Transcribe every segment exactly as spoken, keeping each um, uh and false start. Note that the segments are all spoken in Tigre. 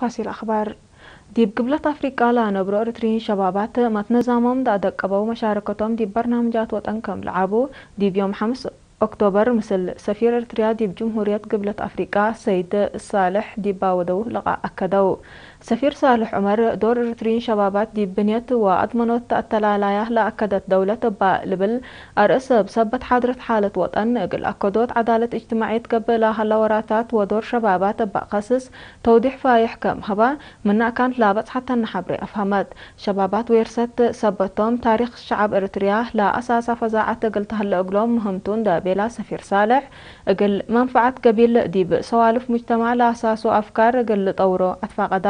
ፋሲል አክባር። ዲብ ግብለት አፍሪቃ ለአነብሮ ኤረትርዪን ሸባባት መትነዛሞም እንደ አደቀበው መሻረከቶም ዲብ በርናምጃት ወጠን ከም ለዓቡ፣ ዲብ ዮም ሐምስ ኦክቶበር ምስል ሰፊር ኤረትርያ ዲብ ጅምሁርየት ግብለት አፍሪቃ ሰይድ ሳልሕ ዲብ አወደው ልቃእ አከደው። ሰፊር ሳልሕ ዑመር፣ ዶር ኤረትርዪን ሸባባት ዲብ ብንየት ወአድመኖት አተላላያ ለአከደት ደውለት እባ ልብል አርእስ እብ ሰበት ሓድረት ሓለት ወጠን እግል አከዶት ዐዳለት እጅትማዕየት ገብእ ለሀለ ወራታት ወዶር ሸባባት እባ ከስስ ተውዲሕ ፋይሕ ከም ሀባ፣ ምነ አካን ለበጽሐተነ ሐብሬ አፍሀመት። ሸባባት ዌርሰት ሰበቶም፣ ታሪክ ሸዐብ ኤረትርያ ለአሳሳ ፈዛዐት እግል ተሀለ እግሎም ምህም ቱ እንደ ቤላ ሰፊር ሳልሕ፣ እግል መንፈዐት ገቢል ዲብ ሰዋልፍ ሙጅተማዕ ለአሳሱ አፍካር እግል ልጠውሮ አትፋቀዳ።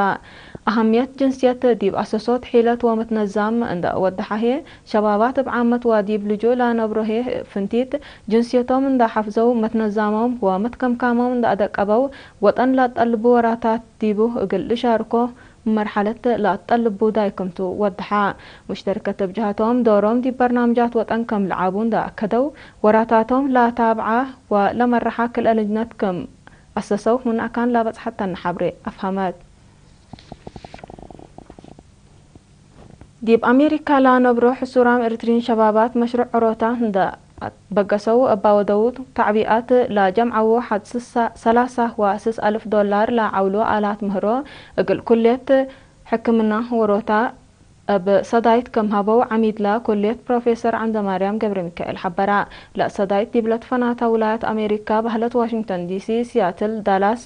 አሀምየት ጅንስየት ዲብ አሰሶት ሒለት ወመትነዛም እንደ ወደሐ ህዬ፣ ሸባባት እብ ዓመት ወዲብ ልጁእ ለአነብሮ ህዬ ፍንቲት ጅንስየቶም እንደ ሐፍዘው፣ መትነዛሞም ወመትከምካሞም እንደ አደቀበው፣ ወጠን ለአትጠልቡ ወራታት ዲቡ እግል ልሻርኮ መርሐለት ለአትጠልብ ቡዳይ ክምቱ ወደሐ። ሙሽተርከት እብ ጀሀቶም ዶሮም ዲብ በርናምጃት ወጠን ከም ለዓቡ እንደ አከደው፣ ወራታቶም ለአታብዐ ወለመረሐ ክልኤ ልጅነት ክም አሰሰው ምን አካን ለበጽሐተነ ሐብሬ አፍሀመት። ዲብ አሜሪካ ለአነብሮ ሕሱራም ኤረትርዪን ሸባባት መሽሩዕ ዑሮታ እንደ በገሰው እባ ወደው ተዕቢኣት ለጀምዐዉ ሐድ ሰላሳ ወስስ አልፍ ዶላር ለዐውሎ አላት ምህሮ እግል ኩልየት ሕክምና ዎሮታ እብ ሰዳይት ክም ሀበው ዐሚድላ ኩልየት ፕሮፌሰር ዐንደማርያም ገብረሚካኤል ሐበራ። ለሰዳይት ዲብለ ትፈናተ ውላያት አሜሪካ በህለት ዋሽንግተን ዲሲ፣ ሲያትል፣ ዳላስ፣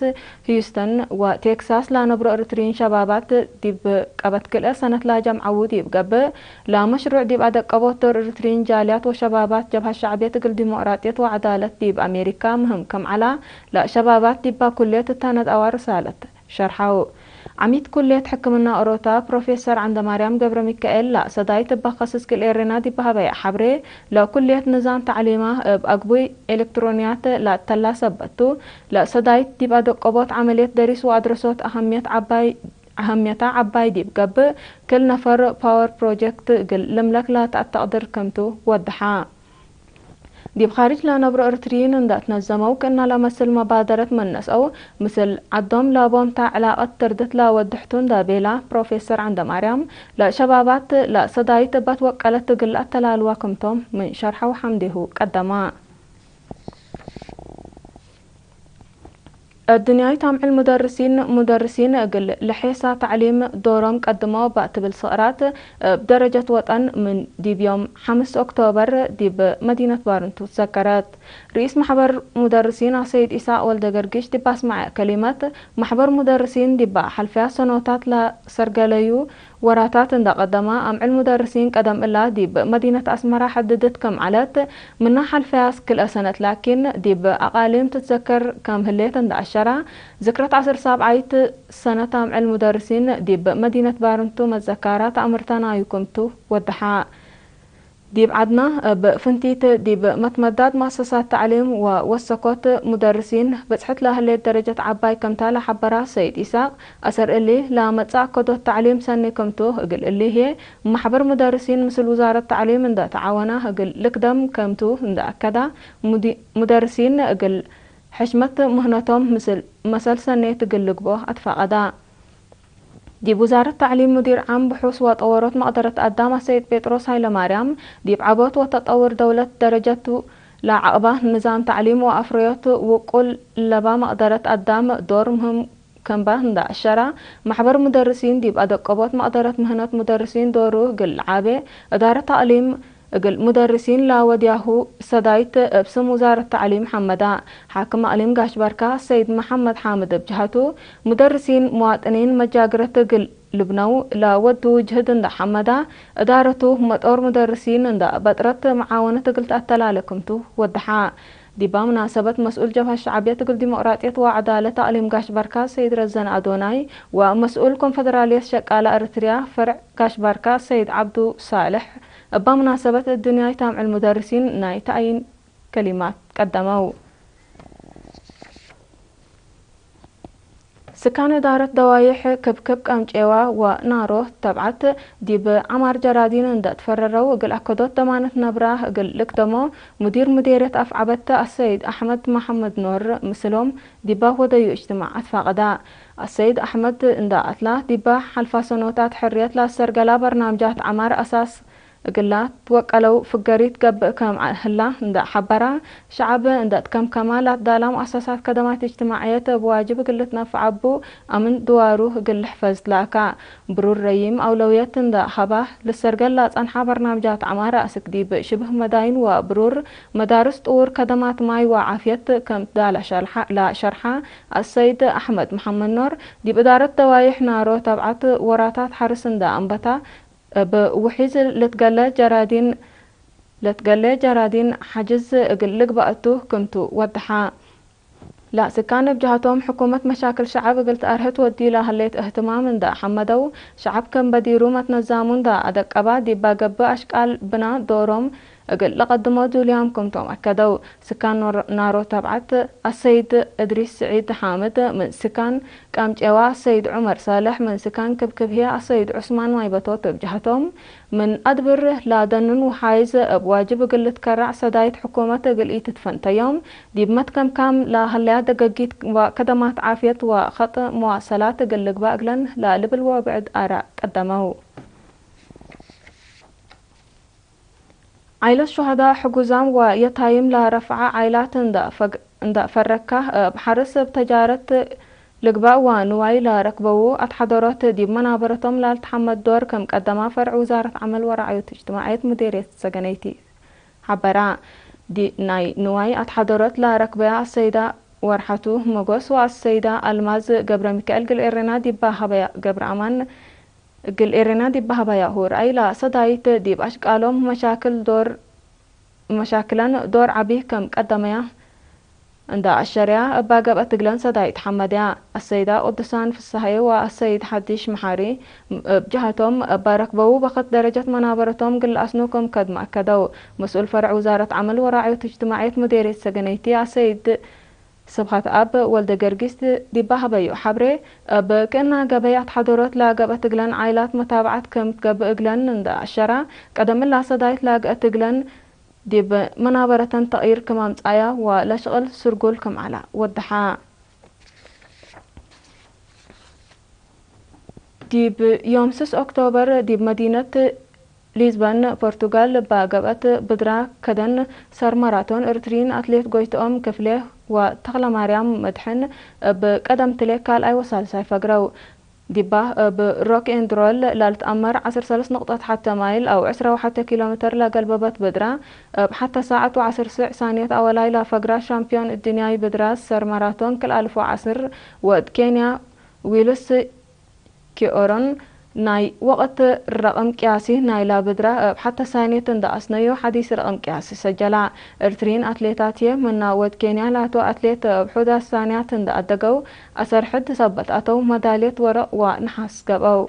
ህዩስተን ወቴክሳስ ለአነብሮ ኤረትርዪን ሸባባት ዲብ ቀበት ክልኤ ሰነት ለጀምዐዉ ዲብ ገብእ፣ ለመሽሩዕ ዲብ አደቀቦት ዶር ኤረትርዪን ጃልያት ወሸባባት ጀብሀት ሸዕብየት እግል ዲሞቅራጥየት ወዐዳለት ዲብ አሜሪካ ምህም ክም ዐላ፣ ለሸባባት ዲባ ኩልየት እተነጠዋ ርሳለት ሸርሐው። ዐሚድ ኩልየት ሕክምና ኦሮታ ፕሮፌሰር ዐንደማርያም ገብረሚካኤል፣ ለሰዳይት እበ ከስስ ክል ኤሬና ዲብ ሀበየ ሐብሬ፣ ለኩልየት ንዛም ተዕሊማ እብ አግቡይ ኤለክትሮንያት ለአተላ ሰበት ቱ፣ ለሰዳይት ዲብ አደቀቦት ዐመልየት ደሪስ ወአድረሶት አሀምየት ዐባይ አሀምየታ ዐባይ ዲብ ገብእ፣ ክል ነፈር ፓወር ፕሮጀክት እግል ልምለክ ለተአተቅድር ክምቱ ወደሐ። ዲብ ካርጅ ለነብሮ ኤረትርዪን እንደ ትነዘመው ክእና ለመስል መባደረት መነስአው፣ ምስል ዐዶም ለቦም ተ ዕላቀት ትርድት ለወድሕቱ እንደ ቤላ ፕሮፌሰር ዐንደማርያም፣ ለሸባባት ለሰዳይት እበ ትወቀለት እግል ለአተላልዋ ክምቶም ምን ሸርሐው ሐምዴሁ ቀደማ። እድንያይ ታምዕል ሙደርሲን፣ ሙደርሲን እግል ለሔሳ ተዕሊም ዶሮም ቀድሞ እባ ትብል ስቅራት እብ ደረጀት ወጠን ምን ዲብ ዮም ሐምስ ኦክቶበር ዲብ መዲነት ባርንቱ ትዘከረት። ርኢስ መሕበር ሙደርሲን አሰይድ ኢሳቅ ወልደገርጊሽ ዲብ አስመዐ ከሊመት፣ መሕበር ሙደርሲን ዲብ ሐልፈያ ሰኖታት ለሰርገለዩ ወራታት እንደ ቀደማ፣ አምዕል ሙደርሲን ቀደም እላ ዲብ መዲነት አስመራ ሕድድት ክም ዐለት፣ ምና ሐልፈያስ ክልኤ ሰነት ላኪን፣ ዲብ አቃሊም ትትዘከር ከም ህሌት እንደ አሸራ፣ ዝክረት ዐስር ሳብዓይት ሰነት አምዕል ሙደርሲን ዲብ መዲነት ባርንቱ መዘካራ ተአምርተ ናዩ ክምቱ ወደሐ። ዲብ ዐድና፣ እብ ፍንቲት ዲብ መትመዳድ መአሰሳት ተዕሊም ወወሰኮት ሙደርሲን ብጽሕት ለህሌት ደረጀት ዐባይ ከምታ ለሐበራ ሰይድ ኢሳቅ፣ አሰር እሊ ለመጽእ አከዶት ተዕሊም ሰኒ ክምቱ፣ እግል እሊ ህዬ መሕበር ሙደርሲን ምስል ውዛረት ተዕሊም እንደ ተዓወና እግል ልክደም ክምቱ እንደ አከዳ፣ ሙዲ-፣ ሙደርሲን እግል ሕሽመት ምህነቶም ምስል መሰል ሰኔት እግል ልግቦ አትፋቀዳ። ዲብ ውዛረት ተዕሊም ሙዲር ዓም ብሑስ ወጠወሮት መቅደረት አዳም አሰይድ ጴጥሮስ ሀይለማርያም፣ ዲብ ዐቦት ወተጠውር ደውለት ደረጀቱ ለዐቅባ ንዛም ተዕሊም ወአፍረዮት ውቁል ለባ መቅደረት አዳም ዶር ምህም ክም በ እንደ አሸራ፣ መሕበር ሙደርሲን ዲብ አደቀቦት መቅደረት ምህነት ሙደርሲን ዶሩ እግል ለዓቤ፣ እዳረት ተዕሊም እግል ሙደርሲን ለወድያሁ ሰዳይት እብ ስም ውዛረት ተዕሊም ሐመዳ። ሓክም አቅሊም ጋሽ ባርካ ሰይድ መሐመድ ሓምድ እብ ጀሀቱ፣ ሙደርሲን፣ ሙዋጥኒን መጃግረት እግል ልብነው ለወዱ ጅህድ እንደ ሐመዳ፣ እዳረቱ መጦር ሙደርሲን እንደ በጥረት መዓወነት እግል ተአተላለ ክምቱ ወደሐ። ዲባ ምናሰበት መስኡል ጀብሀት ሸዕብየት እግል ዲሞቅራጥየት ወዐዳለት አቅሊም ጋሽ ባርካ ሰይድ ረዘን አዶናይ ወመስኡል ኮንፈደራልየት ሸቃለ ኤረትርያ ፈርዕ ጋሽ ባርካ ሰይድ ዐብዱ ሳልሕ እባ ምናሰበት እድንያይ ታምዕል ሙደርሲን ናይ ተአይን ከሊማት ቀደመው። ስካን እዳረት ደዋይሕ ክብክብ ቀምጬዋ ወናሮ ተብዓት ዲብ ዐማር ጀራዲን እንደ ትፈረረው እግል አከዶት ደማነት ነብራ እግል ልክደሞ ሙዲር ሙዴርየት አፍዐበት አሰይድ አሕመድ መሐመድ ኖር ምስሎም ዲባ ወደዩ እጅትማዕ አትፋቀዳ። አሰይድ አሕመድ እንደ አትላ ዲባ ሐልፋ ሰኖታት ሕርየት ለአሰርገላ በርናምጃት ዐማር አሳስ እግላ ትወቀለው ፍገሪት ገብእ ከም ህላ እንደ ሐበራ፣ ሸዐብ እንደ ትከምከማ ላትዳላ ሙአሰሳት ከደማት እጅትማዕየት እብ ዋጅብ እግል ልትነፈዕ አቡ አምን ድዋሩ እግል ልሕፈዝ ትላካ። ብሩር ረዪም አውለውየት እንደ ሀባ ልሰርገል ላጸንሐ በርናምጃት ዐማር አስክ ዲብ ሽብህ መዳይን ወብሩር መዳርስ ጥዉር ከደማት ማይ ወዓፍየት ከም ትዳላ ሸርሐ፣ ለሸርሐ አሰይድ አሕመድ መሐመድ ኖር፣ ዲብ እዳረት ደዋይሕ ናሮ ተብዓት ወራታት ሐርስ እንደ አንበታ፣ እብ ውሒዝ ልትገሌ ጀራዲን፣ ለትገሌ ጀራዲን ሐጅዝ እግል ልግበእ ቱ ክምቱ ወደሐ። ለስካን እብ ጀሀቶም፣ ሕኩመት መሻክል ሸዐብ እግል ተአርህት ወዲ ለሀሌት እህትማም እንደ ሐመደው፣ ሸዐብ ክም በዲሩ መትነዛሙ እንደ አደቀባ፣ ዲባ ገብእ አሽቃል ብና ዶሮም እግል ለቀድሞ ዱልያም ክምቶም አከደው። ስካን ኖር-፣ ናሮ ተብዓት አሰይድ እድሪስ ስዒድ ሓምድ ምን ስካን ቀምጬዋ አሰይድ ዑመር ሳልሕ ምን ስካን ክብክብ ህዬ አሰይድ ዑስማን ማይበቶት እብ ጀሀቶም፣ ምን አድብር ላደንን ወሓይዝ እብ ዋጅብ እግል ልትከረዕ ሰዳይት ሕኩመት እግል ኢትትፈንተዮም፣ ዲብ መትከምካም ለሀለያ ደገጊት ወከደማት ዓፍየት ወኸጥ መዋሰላት እግል ልግባእ እግለን ለልብል ወብዕድ አራእ ቀደመው። ዓይለት ሹሀዳእ ሕጉዛም ወየታይም ለረፍዐ ዓይላት እንደ ፈግ-፣ እንደ ፈረካ እብ ሐርስ እብ ተጃረት ልግባእ ወንዋይ ለረክበዉ አትሓደሮት ዲብ መናበረቶም ላልትሐመድ ዶር ክም ቀደማ ፈርዕ ውዛረት ዐመል ወራዕዮት እጅትማዕየት ሙዴርየት ሰገነይቲ ሐበራ። ዲ-፣ ናይ ንዋይ አትሓደሮት ለረክበያ አሰይዳ ወርሐቱ መጎስ ወአሰይዳ አልማዝ ገብረሚካኤል ግል ኤሬና ዲባ ሀበያ ገብረአማን እግል ኤሬና ዲብ በሀበያሁ ረአይ ለሰዳይት ዲብ አሽቃሎም መሻክል ዶር፣ መሻክለን ዶር ዐቢ ከም ቀደመያ እንደ አሸርያ እባ ገብአት እግለን ሰዳይት ሐመድያ። አሰይዳ ቅዱሳን ፍሰሐየ ወአሰይድ ሐዲሽ መሓሪ እብ ጀሀቶም እባ ረክበዉ በክት ደረጀት መናበረቶም እግል ለአስኑ ክም ከድመ አከደው። መስኡል ፈርዕ ውዛረት ዐመል ወራዕዮት እጅትማዕየት ሙዴርየት ሰገነይቲ አሰይድ ስብሐት አብ ወልደ ገርጊስ ዲባ ሀበዩ ሐብሬ፣ እብ ክእና ገበይ አትሓደሮት ለገብአት እግለን ዓይላት መታብዐት ክም ትገብእ እግለን እንደ አሸራ፣ ቀደም እላ ሰዳይት ላግአት እግለን ዲብ መናበረተን ተቅይር ክም አምጽአያ ወለሽቅል ስርጉል ክም ዐላ ወደሐ። ዲብ ዮም ስስ ኦክቶበር ዲብ መዲነት ሊዝበን ፖርቱጋል እባ ገብአት ብድራ ከደን ሰር ማራቶን፣ እርትሪን አትሌት ጎይትኦም ክፍሌ ወተክለማርያም መድሕን እብ ቀደምትሌ ካልኣይ ወሳልሳይ ፈግረው። ዲባ እብ ሮክ ኤንድ ሮል ላልትአመር ዐስር ሰለስ ንቅጠት ሐተ ማይል አው ዕስራ ወሐተ ኪሎ ሜትር ለገልበበት ብድራ፣ እብ ሐተ ሳዐት ወዐስር ስዕ ሳንየት አወላይ ለፈግራ ሻምፕዮን እድንያይ ብድራ ሰር ማራቶን ክልኣልፎ ዐስር ወድ ኬንያ ዊልስ ኪኦሮን ናይ ወቅት ረቅም ቅያሲ ናይላ ብድራ እብ ሐተ ሳንየት እንደ አስነዩ ሐዲስ ረቅም ቅያሲ ሰጀላ። እርትሪን አትሌታትዬ ምና ወድ ኬንያ ላቱ አትሌት እብ ሑዳት ሳንያት እንደ አደገው አሰር ሕድ ሰበት አተው መዳልየት ወረቅ ወነሐስ ገብአው።